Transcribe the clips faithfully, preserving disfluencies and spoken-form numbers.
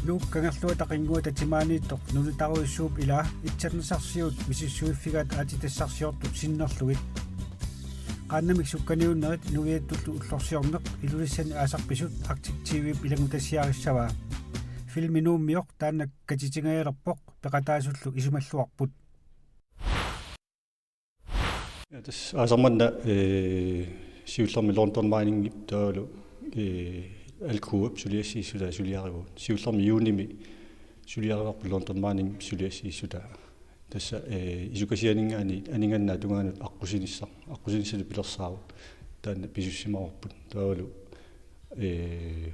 Nuuk Kangerluata Qinnguata timaaniittoq nunataaruissuup ilaa itsarnisarsiut misissuiffigaat aatsitassarsiortut sinnerlugit. Qaannamik sukkaniunnerit inuiattullu ullorsiorneq Ilulissani aasarpisut Arctic T V-p ilanngutassiarissavaa. Filmi Nuummioq taanna katitingajalerpoq peqataasullu isumalluarput. Ja, tassa aasaq manna, eh, siullermik London Miningip taavalu, eh, Alcoa-p suliassiissutaa suliarivagut. Siullermik juunimi suliarivarput London Miningip suliassiissutaa. Tassa, eh, isukasianinngaanniit aningaannaata tungaanut aqqusinissaq, aqqusinissatut pilersaarut taanna pisussimavarput. Taavalu, eh,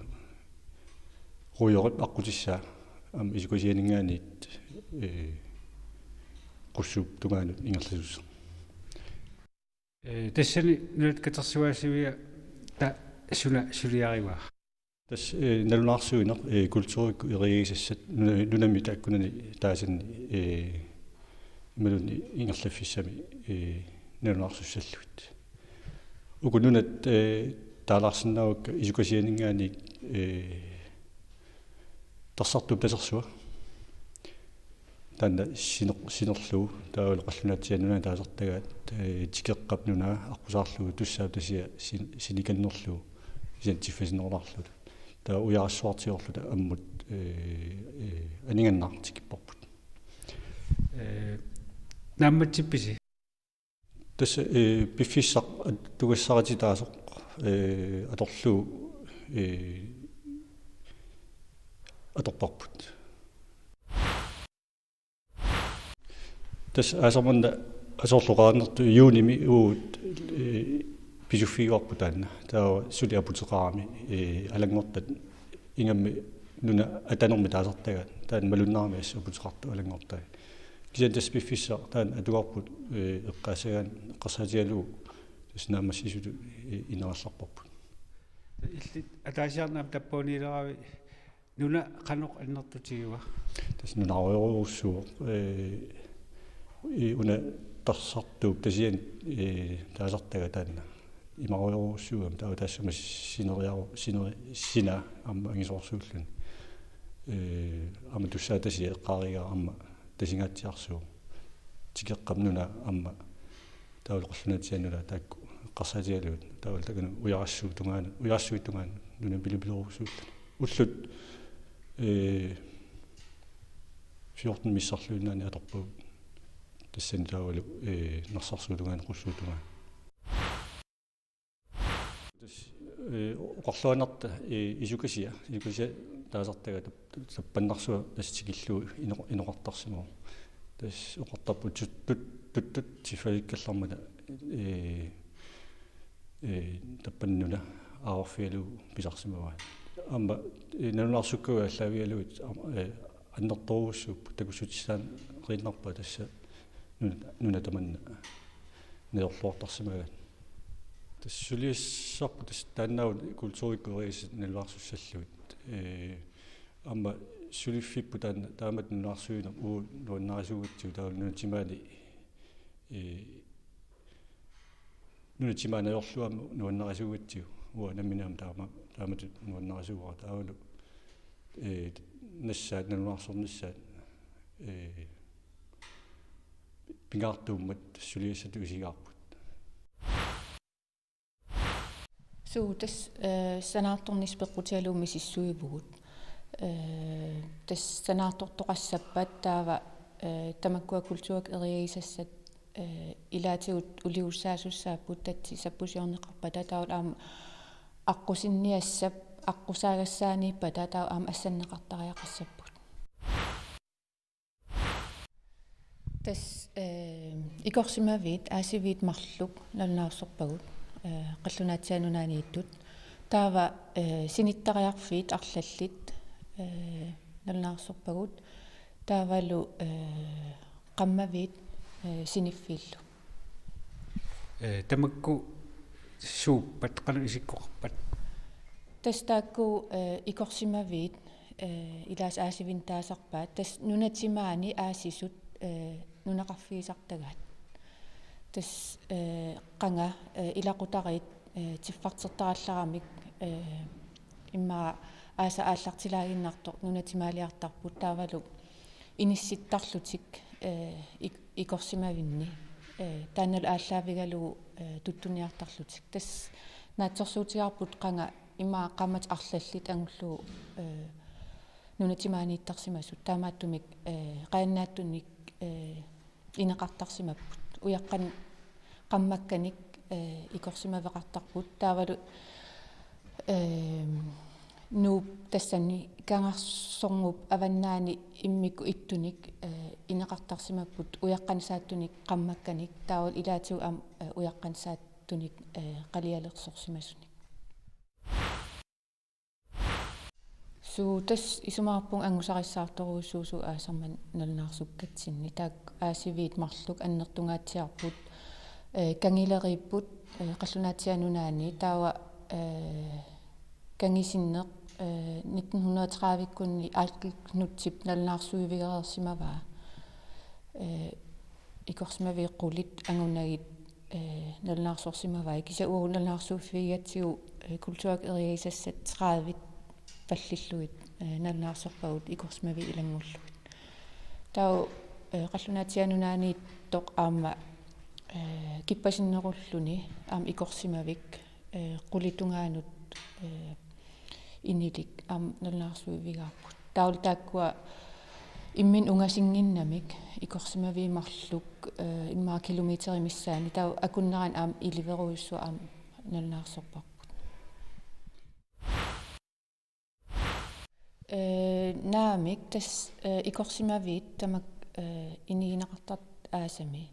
ruiorip aqqutissaa aamma isukasianinngaanniit, eh, qussuup tungaanut ingerlasussaq. Eh, tassani nunat katersugaasiviat taava suna suliarivaa? Tassa, eh, nalunaarsuineq, eh, kulturikkut eriagisassat nuna-, nunami taakkunani taasanni, eh, imaluunniit ingerlaffissami, eh, nalunaarsussallugit. Uku nunat, eh, taalaarsinnaavakka isukasianinngaanniit, eh, tassartuup tasersua. Taanna sineq-, sinerlugu, taavalu qallunaatsiaat nunat taasartagaat, eh, Tikeqqap nunaa aqqusaarlugu Tussaap Tasiaq sin-, sinikannerlugu, kisianni tiffasinnerulaarluta. Taava ujarassuartigoorluta ammut, eh, eh, aningaannaat tikipparput. Eh, naammatsippisi? Tassa, eh, piffissaq atugassarititaasoq, eh, atorlugu, eh, atorparput. Tassa aasaq manna asoorlu qaannertu juunimi uagut, eh, pisuffigivarput taanna. Taava suli aputeqarami, eh, Alanngortat ingammik nunat atanermik taasartagaat, taanna malunnarami assut aputeqartoq Alanngortai. Kisianni tassa piffissaq taanna atugarput, eh, eqqaassagaanni eqqarsaatigalugu tassa naammassisutut, eh, inerallarparput. Illit ataasiarnaq aamma tappaaniileraavit, nuna qanoq annertutigiva? Tassa nunarujorujussuuvoq, eh, i-, una tassartuup Tasiani, eh, taasartagaa taanna imarujorujussuugami, taava taassuma sineriaru-, sineri-, sina aamma angisoorsuulluni. Eh, aamma Tussaap Tasiaq eqqaarigaara aamma tasingaatsiarsuuvoq. Tikeqqap nunaa aamma taavalu qallunaatsiaat nunaa taakku eqqarsaatigalugit, taavalu taakani ujarassuup tungaanut, ujarassuit tungaanut nunani pilipilorujussuulluni. Ullut, eh, fjorten missarluinnaanni atorpagut. Tassani taavalu, eh, narsarsuup tungaanut, qussuup tungaanut. Tassa, eh, oqarluinnarta, eh, isukasia, isukasia taasartagaa tap-, tappannarsuaq tassa tikillugu ino-, inoqartarsimavoq. Tassa oqartarput tut-, tut-, tuttut siffalikkallarmata, eh, eh, tappanna nuna aavarfigalugu pisarsimavaat. Aamma, eh, nalunaarsukkagut aallaavigalugit, aam-, eh, annertoorujussuupput, takussutissaaneruinnarpaa tassa nuna, nuna tamanna najorluartarsimagaat. Tassa suliassarput tassa taannaavoq kulturikkut eriagasat nalunaarsussallugit. Eh, aamma suliffipput taanna taamatut nalunaarsuineq uagut nuannarisuugatsigu taavalu nunat timaani, eh, nunat timaat najorlugu aamma nuannarisuugatsigu uanga nammineq aamma taama-, taamatut nuannarisuuara taavalu, eh, nassaat nalunaarsornissaat, eh, pingaartummat suliassatut isigaarput. Suu, tassa, eh, sanaartornissaq peqqutigalugu misissuivugut. Eh, tassa sanaartortoqassappat taava, eh, tamakkua kulturikkut eriagisassat, eh, ilaatigut uligussaasussaappat tatsi sappusiorneqarpata taavalu aamma aqqusinniassap aqqusaagassaaniippata taava aamma assanneqartariaqassapput. Tassa, eh, ikorsimaviit aasiviit marluk nalunaarsorpagut, eh, qallunaatsiaat nunaaniittut. Taava, eh, sinittariarfiit arlallit, eh, nalunaarsorpagut. Taavalu, eh, qammaviit, eh, siniffiillu. Eh, tamakku suuppat qanoq isikkoqarpat? Tassa taakku, eh, ikorsimaviit, eh, ilaasa aasiviit taasarpaat. Tassa nunat timaani aasisut, eh, nunaqarfigisartagaat. Tassa, eh, qanga, eh, ilaqutariit, eh, tiffartertarallaramik, eh, immaqa aasaq aallartilaaginnartoq nunatimaaliartarput taavalu inissittarlutik, eh, ik-, ikorsimavinni. Eh, taannalu aallaavigalugu, eh, tuttuniartarlutik. Tassa naatsorsuutigaarput qanga immaqa qaammatit arlallit angullugu, eh, nunatimaaniittarsimasut. Taamaattumik, eh, qajannaattunik, eh, ineqartarsimapput. Ujaqqanik qammakkanik, eh, ikorsimaveqartarput. Taavalu, eh, Nuup tassani Kangersornerup avannaani immikkut ittunik, eh, ineqartarsimapput ujaqqanik saattunik qammakkanik. Taavalu ilaatigut aamma, eh, ujaqqanik saattunik, eh, qalialersorsimasunik. Suu, tassa isumaqarpunga angusarissaartorujussuusugut aasarmat nalunaarsukkatsinnit. Taakku aasiviit marluk annertungaatsiarput, eh, kangileriipput, eh, Qallunaatsiaat Nunaanni, taava, eh, kangisinneq, eh, nitten hundrede tredive-kkunni Eigil Knuthip nalunaarsuivigereersimavaa. Eh, ikorsimaviit qulit angunagit, eh, nalunaarsorsimavai. Kisianni uagut nalunaarsuuffigigatsigu, eh, kulturikkut eriagisassat tredive pallillugit, eh, nalunaarsorpagut ikorsimaviit ilanngullugit. Taava, eh, Qallunaatsiaat Nunaanniittoq aamma, eh, kippasinnerulluni aamma ikorsimavik, eh, qulit tungaanut, eh, inilik aamma nalunaarsuivigaarput. Taavalu taakkua imminnut ungasinnginnamik ikorsimaviit marluk, eh, immaqa kilometerit missaanni, taava akunnerani aamma iliverujussuaq aamma nalunaarsorparput. Eh, naamik, tassa, eh, ikorsimaviit tamakku, eh, inigineqartartut aasami,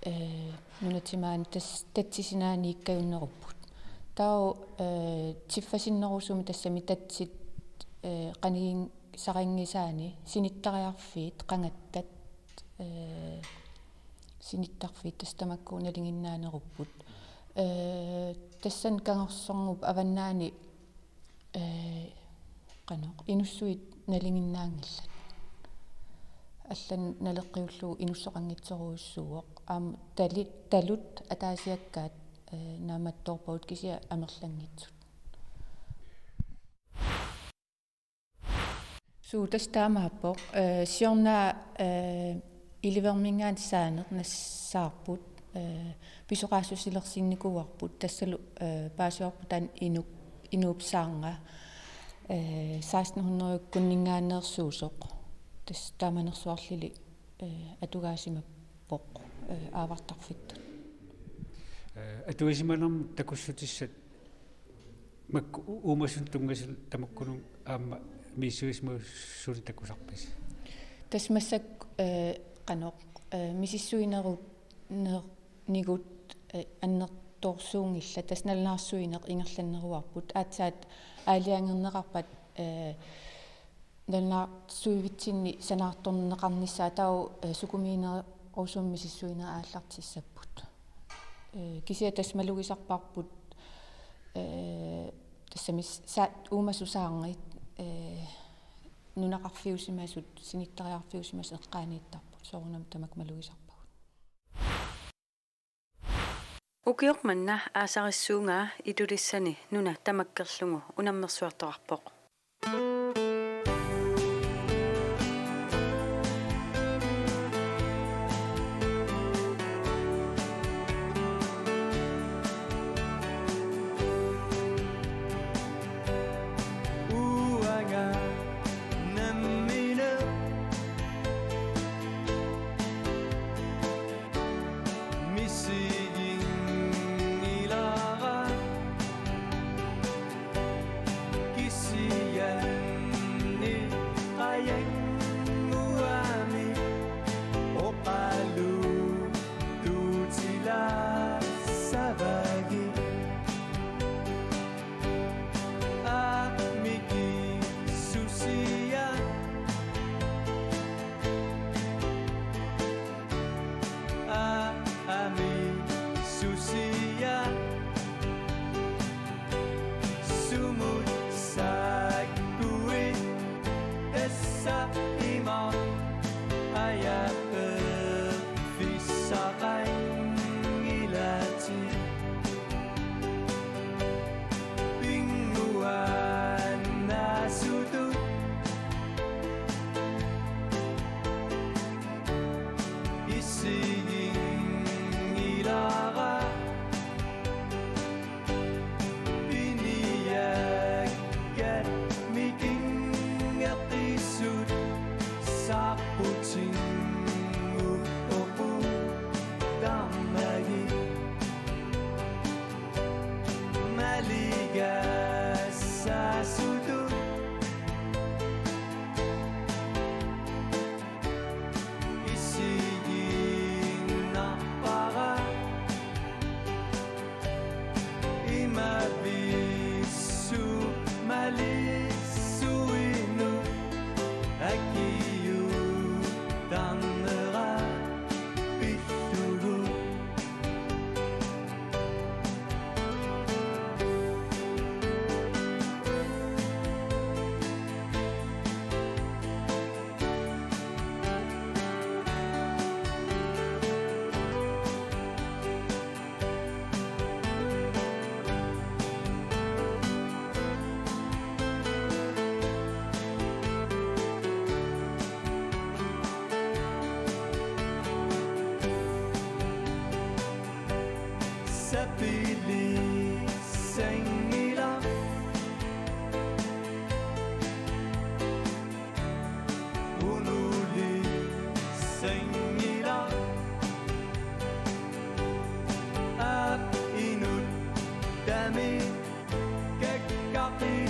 eh, nunatimaani tassa tatsip sinaaniikkajunnerupput. Taava, eh, tiffasinnerusumik tassami tatsit, eh, qanigisarinngisaanni sinittariarfiit qangattat, eh, sinittarfiit tassa tamakku nalinginnaanerupput. Eh, tassani Kangersornerup avannaani, eh, qanoq, inussuit nalinginnaanngillat. Allanut naleqqiullugu inussoqanngitsorujussuuvoq. Aamma tali-, talut ataasiakkaat, eh, naammattoorpagut kisianni amerlanngitsut. Suu, tassa taamaappoq. Eh, siorna, eh, Iliverminngaanniit saaneq nassaarput, eh, pisoqaassusilersinnikuuarput, tassalu, eh, paasivarput taanna inuk, inuup saarnga, eh, seksten hundrede-kkunninngaanneersuusoq. Tassa taamanersuarlili, eh, atugaasimappoq, eh, aavartarfittut. Eh, atuisimanermut takussutissat makku u-, uumasunut tunngasunut tamakkununnga aamma misissuisimasut suli takusarpisi? Tassa massakkut, eh, qanoq, eh, misissuineru-, ner-, nigut, eh, annertoorsuunngillat, tassa nalunaarsuineq ingerlanneruarput. Aatsaat aalajangerneqarpat, eh, nalunaarsuivitsinni sanaartorneqarnissaa taava, eh, sukumiinerusumik misissuineq aallartissapput. Eh, kisianni tassa malugisarparput, eh, tassami sa-, uumasut saarngit, eh, nunaqarfiusimasut, sinittariarfiusimasut eqqaaniittarput, soorunami tamakku malugisarpagut. Ukioq manna aasarissuunga Ilulissani nuna tamakkerlugu unammersuartoqarpoq. Uanga nammineq misiginngilara kisi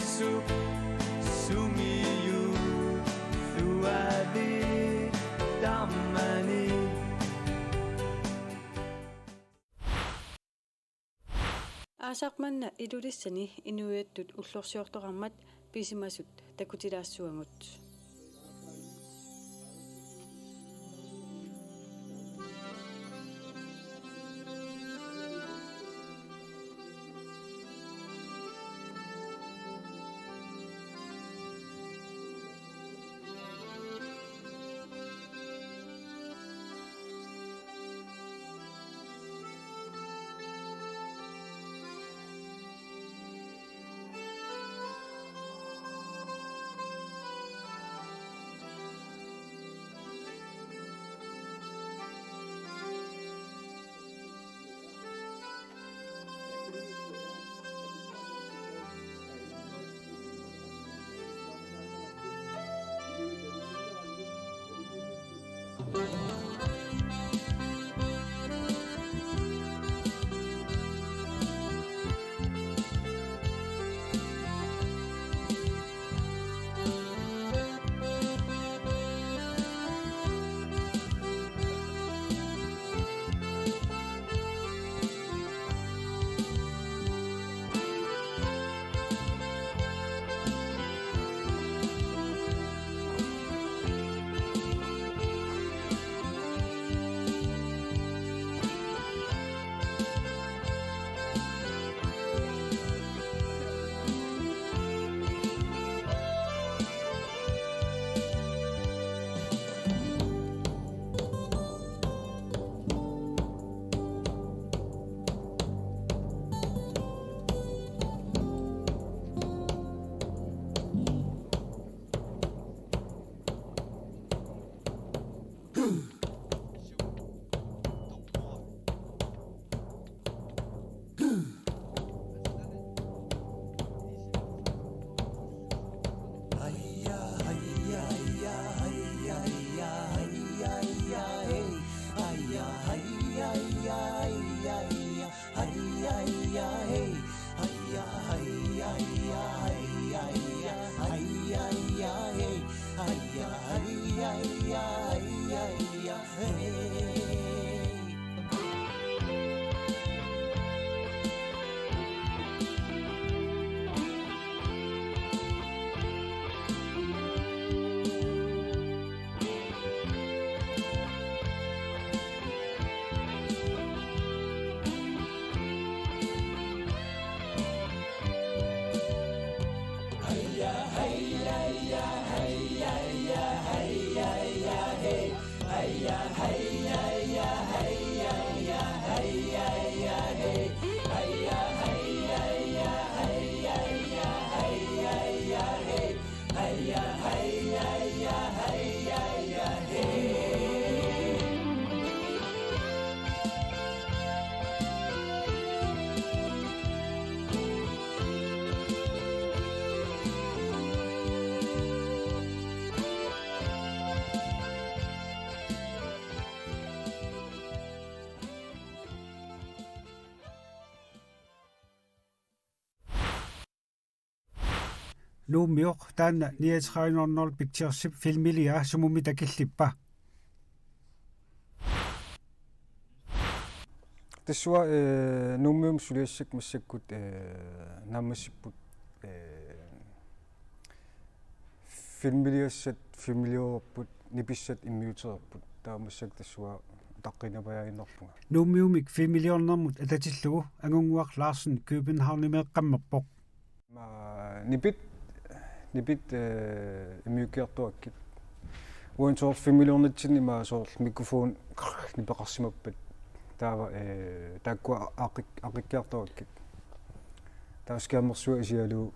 Su-, sumiiffik taamani. Aasaq manna Ilulissani inuiattut ullorsiortoqarmat pisimasut takutilaassavagut. Nuummiu taanna niogtredive nul nul picturesip filmiliaa sumumita killippa? Tassa, eh, Nuummiummi suliassat massakkut, eh, naammassipput, eh, filmiliassat, filmiliorput, nipissat immiutereerput. Taava massakkut tassa utaqqinapajaaginnarpunga. Nuummiumik filmiliornermut atatillugu Angunnguaq Larsen Københavnimeeqqammerpoq. Ima nipit, nipit, eh, immiukkiartorakkit. Uani soorlu filmiliornitsinni ima soorlu mikrofoni nipeqarsimappat. Taava, eh, taakkua aaqqik-, aaqqikkiartorakkit. Taava skærmersuaq isigalugu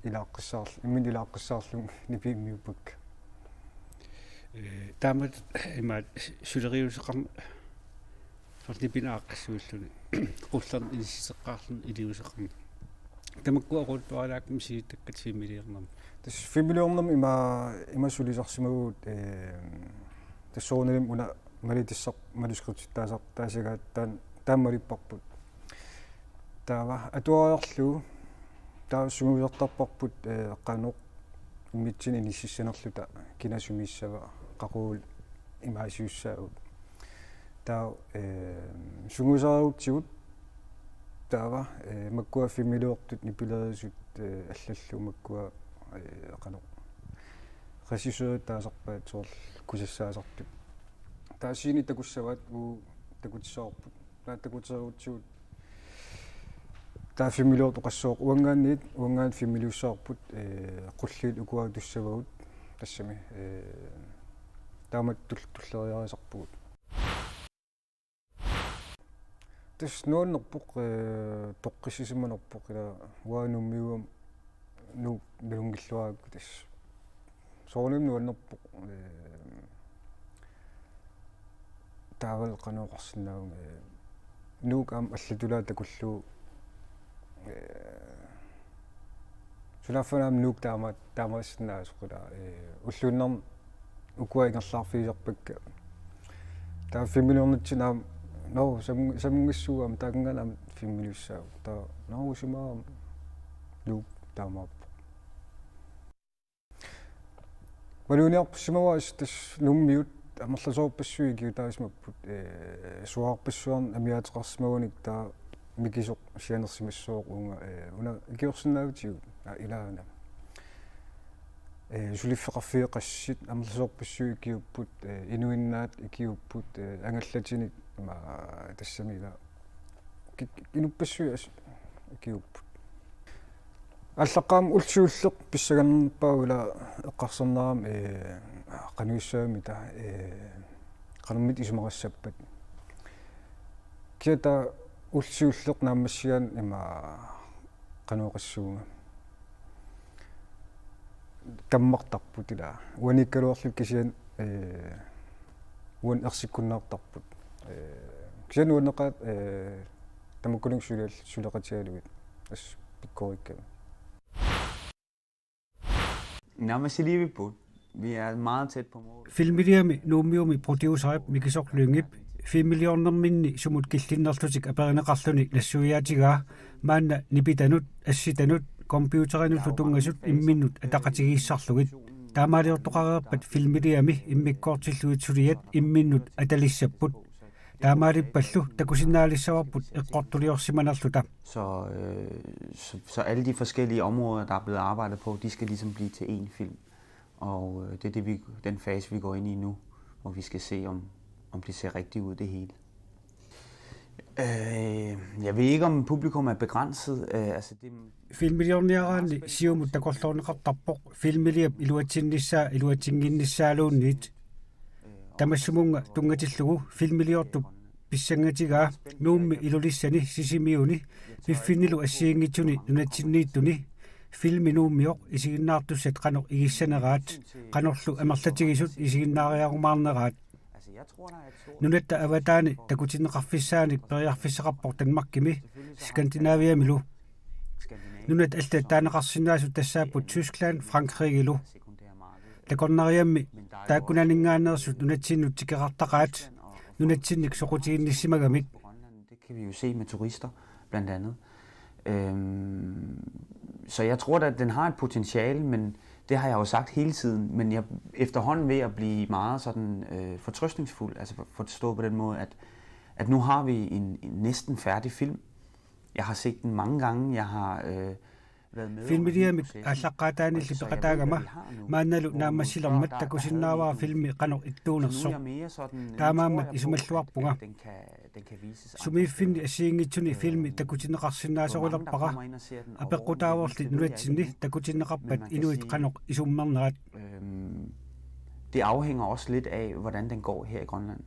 ilaaqqissaarl-, imminut ilaaqqissaarlugu nipit immiuppakka. Eh, taamatut ima suleriuseqarn-, soorlu nipit aaqqissuulluni. Qullerneq inissiteqqaarluni iliuuseqarneq. Tamakkua oqaluttuarilaarput misilittakkakka filmiliornermi. Tassa filmiliornermi ima, ima sulisarsimavugut, eh, tassa soorunalimi una malitissaq manuskriptittaasar-, taasagaat taan-, taama malipparput. Taava atuariarlugu Taava sungiusartarparput, eh, qanoq immitsinnut inississanerluta, kina sumiissava, qaqugu imaasiussaagut. Taava, eh, sungiusariutsigut taava, eh, makkua filmiliortut nipilerisut, eh, allallu makkua, eh, qanoq regissørit taasarpaat soorlu kusassaasartut. Taava scene takussavaat, uagut takutissavarput. Taava takuteriutsigut. Taava filmiliortoqassooq uanngaanniit, uanngaanniit filmiliussavarput, eh, qulliit ukua tussavagut tassami, eh, taamatut tul-, tulleriiarisarpugut. Tassa nuannerpoq, eh, toqqissisimanerpoq ila uanga Nuummiuugama Nuuk nalunngilluarakku tassa. Soorunami nuannerpoq, eh, taavalu qanoq oqarsinnaavunga, eh, Nuuk aamma allatulaat takullugu, eh, sunaaffa aamma Nuuk taama-, taamaasinnaasoq ila, eh, ulluinnarni ukua ingerlaarfigisarpakka. Taava filmiliornitsinni aamma, nå, sam-, samminngissuugut aamma taakkunannga aamma filmiliussaagut. Taava, nå, usimaam Nuuk taamaappoq. Maluginiarpassimavara tassa Nuummiut amerlasoorpassuit ikiuutaasimapput, eh, suaarpassuarnik amiaateqarsimagunik taava Mikisoq sianersimassooq uunga, eh, una ikiorsinnaavatigut, aa, ilaana. Eh, suliffeqarfiit qassit amerlasoorpassuit ikiuupput, eh, inuinnaat ikiuupput, eh, angallatinik ima tassami ila ki-, inuppassuit as-, ikiuupput. Aallaqqaammut ulloq siulleq pissanganarpara ila eqqarsarnerama, eh, qanoq issaamita, eh, qanormita isumaqassappat. Kisianni taava ulloq siulleq naammassigaanni ima qanoq oqassuunga. Tammartarput ila. Uaniikkaluarluta kisianni, eh, uani ersikkunnaartarput. Eh, kisianni nuanneqaaq, eh, tamakkununnga sulial-, suleqatigalugit. Assut pikkoriikkami. Naammassiliivippoq. Vi er meget tæt på mål. Filmiliami Nuummiumi producerip Mikisoq Lyngep filmiliornerminni sumut killinnerlutik aperineqarluni nassuiaatigaa maanna nipitanut, assitanut, computerinullu tunngasut imminnut ataqatigiissarlugit. Taamaaliortoqareerpat filmiliami immikkoortillugit suliat imminnut atalissapput. Taamaalippallu takusinnaalissavarput eqqortuliorsimanerluta. Så, øh, så, så alle de forskellige områder, der er blevet arbejdet på, de skal ligesom blive til én film. Og, øh, det er det, vi, den fase, vi går ind i nu, hvor vi skal se, om, om det ser rigtigt ud, det hele. Øh, jeg ved ikke, om publikum er begrænset. Øh, altså, det Filmiliorniaraanni siumut takorloorneqartarpoq filmiliap iluatsinnissaa iluatsinnginnissaaluunniit. Tamassumunnga tunngatillugu filmiliortup pissangatigaa Nuummi, Ilulissani, Sisimiuni, piffinnilu assigiinngitsuni nunatsinniittuni filmi Nuummioq isiginnaartussat qanoq igissaneraat, qanorlu amerlatigisut isiginnaariarumaarneraat. Nunatta avataani takutinneqarfissaanik periarfissaqarpoq Danmarkimi, Skandinaviamilu. Nunat allat taaneqarsinnaasut tassaapput Tyskland, Frankrigilu. Takornariammi taakkunaninngaanneersut nunatsinnut tikeqartaqaat, nunatsinnik soqutiginnissimagamik. Det kan vi jo se med turister, blandt andet. Øhm, så jeg tror, at den har et potentiale, men det har jeg jo sagt hele tiden, men jeg er efterhånden ved at blive meget sådan, øh, fortrøstningsfuld, altså for, forstå på den måde, at, at nu har vi en, en næsten færdig film. Jeg har set den mange gange, jeg har, øh, været med under hele Filmiliamik processen, aallaqqaataanilli og så jeg ved, hvad peqataagama vi har nu. Maannalu naammassilermat takusinnaavara filmi qanoq ittuunersoq. Taamaammat isumalluarpunga. Sumiiffinni assigiinngitsuni filmi takutinneqarsinnaasorilerpara. Apeqqutaavorli nunatsinni takutinneqarpat inuit qanoq isummernerat. Øhm, det afhænger også lidt af, hvordan den går her i Grønland.